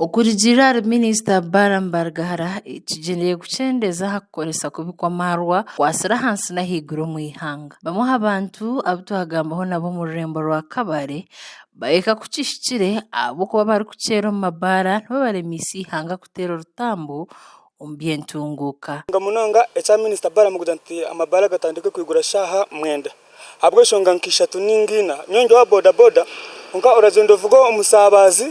Okurugiirira ahari Minisita Balaam Barugahara, ekigyendererwa kukyendeza aha kukoresa kubi kw'amaarwa kwatsire ahansi n'ahaiguru omu ihanga. Bamwe aha bantu abu twagambaho nabo omu rurembo rwa Kabale bayoreka ku kihikire ahabw'okuba abarikukyera omu mabaara nibo baremeise eihanga kuteera orutambu omu by'entunguuka. Nga munonga ekya minisita Balaam kugira nti amabaara gatandike kwigura shaaha mwenda ahabw'enshonga nka ishatu ninga ina. Nyowe ndi owa bodaboda kwonka oragyenda ovuge omusaabazi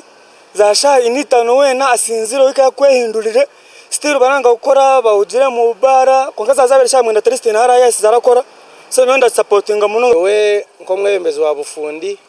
za shaaha ina itaano weena asinzire ohike akwehindurire still baranga kukora bahugire omu baara kwonka zaba zabaire shaaha mwenda at least nawe araba yahisize arakora so nyowe ndakisapotinga munonga. Nyowe nk'omwebembezi wa Bufundi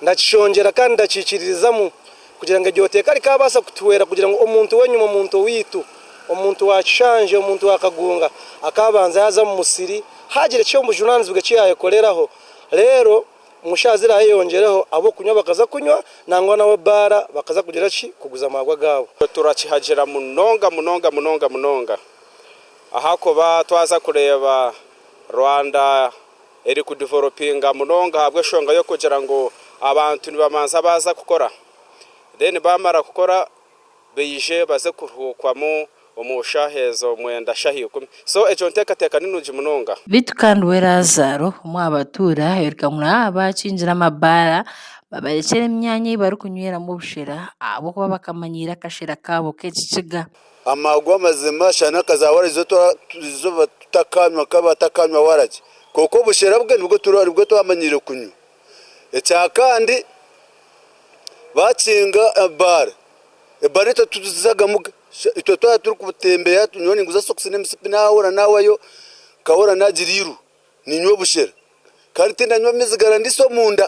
Ndakishongyera kandi ndakiikiririzamu kugira ngu eryo teeka rikaabaasa kutuhwera kugira ngu omuntu w'enyima, omuntu owaitu, omuntu wa Kishanje, omuntu wa Kagunga akaabanza yaaza omu musiri haagira eky'obujunaanizibwa eki yaayekoreraho reero omu shaaha ziraayeyongyereho ab'okunywa bakaza kunywa nangwa n'ab'ebbaara bakaza kugira ki? Kuguza amaarwa gaabo. Turakihagira munonga munonga munonga munonga ahakuba twaza kureeba Rwanda eri kudevelopinga munonga ahabw'enshonga y'okugira ngu abantu nibamanza baaza kukora then baamara kukora baije baze kuruhuukwamu omu shaaha ezo mwenda shaaha ikumi so egyo nteekateeka ni nungi munonga. Beitu kandi we Laazaaro omwe aha batuura ayoreka ngu naaba baakingire amabaara babarekyera emyanya ei barikunyweramu obushera ahabw'okuba bakamanyiira akashera kaabo k'ekikiga. Amaarwa amazima shana nka za waragi ezo tutakanywa nk'abatakanywa waragi kwonka obushera bwe nibwo twamanyiire kunywa. Ekyakandi bakinga ebaara, ebaara itwe tituzizagamu ge, itwe twaba turikutembeya nyowe ninguza sokisi n'emisipi nahura nahwayo nkahurira nagira eirwe ninywa obushera kandi tindanywa amaizi garandisa omunda.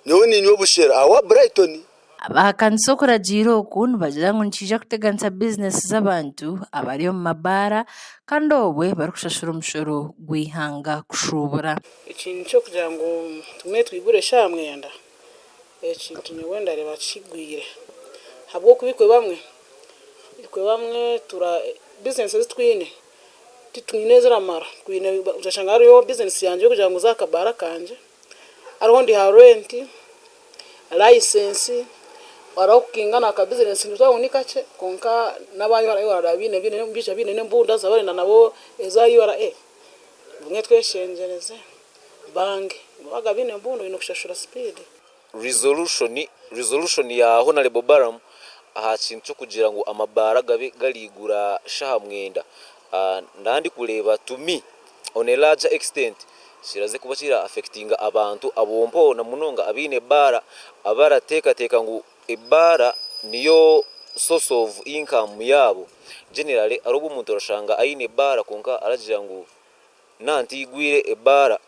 Nyowe niinywa obushera awa Brighton. Abahakanisa okuragiira oku nibagira ngu nikiija kuteganisa bizinesi z'abantu abari omu mabaara kandi obwe barikushashura omushoro gw'eihanga kushuubura. Ekintu ky'okugira ngu tumwe twigure eshaaha mwenda, ekintu nyowe ndareeba kigwire ahabw'okuba itwe bamwe, itwe bamwe tura bizinesi ezi twine titwine eziramara, twine oshanga hariho bizinesi yangye y'okugira ngu nguze akabaara kangye. Hariho ndi ha renti, layisensi, hariho kukinga na kabizinesi nitureeba ngu ni kakye kwonka n'aba URA baraba baine baija baine n'embunda barenda nabo eza URA. Mbwenu tweshengyereze bange baaba baine embundu oine kushashura sipiidi. Resolution Resolution ya Honarebo Balaam aha kintu ky'okugira ngu amabaara gabe gariigura shaaha mwenda Ndaba ndikureeba to me on a larger extent kiraze kuba kira affectinga abantu ab'ompoho na munonga abaine ebaara abarateekateeka ngu ebaara niyo source of income yaabo. Generally hariho obu omuntu orashanga aine ebaara kwonka aragira ngu nantiigwire ebaara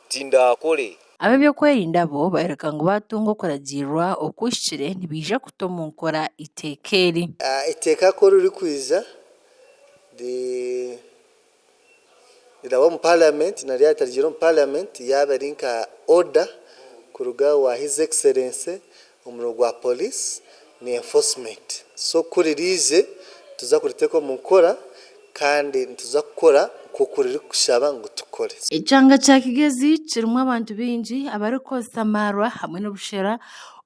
tindakore. Ab'ebyokwerinda bo bayoreka ngu baatunga okuragiirwa okuhikire nibaija kuta omu nkora eiteeka eri. Eiteeka ku ririkwija riraba omu parliament na ryaba ritarigiire omu parliament yaaba eri nka order kuruga owa his excellency omurimo gwa police ni enforcement so ku ririije nituza kuriteeka omu nkora Kandi nituza kukora nk'oku ririkushaba ngu tukore. Ekyanga kya Kigezi kirimu abantu baingi abarikukozesa amaarwa hamwe n'obushera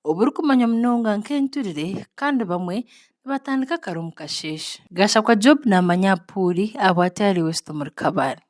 oburikumanywa munonga nk'enturire kandi bamwe nibatandika kare omu kasheeshe. Gashakwa Job naamanya aha puuri ahabwati ari West omuri Kabale.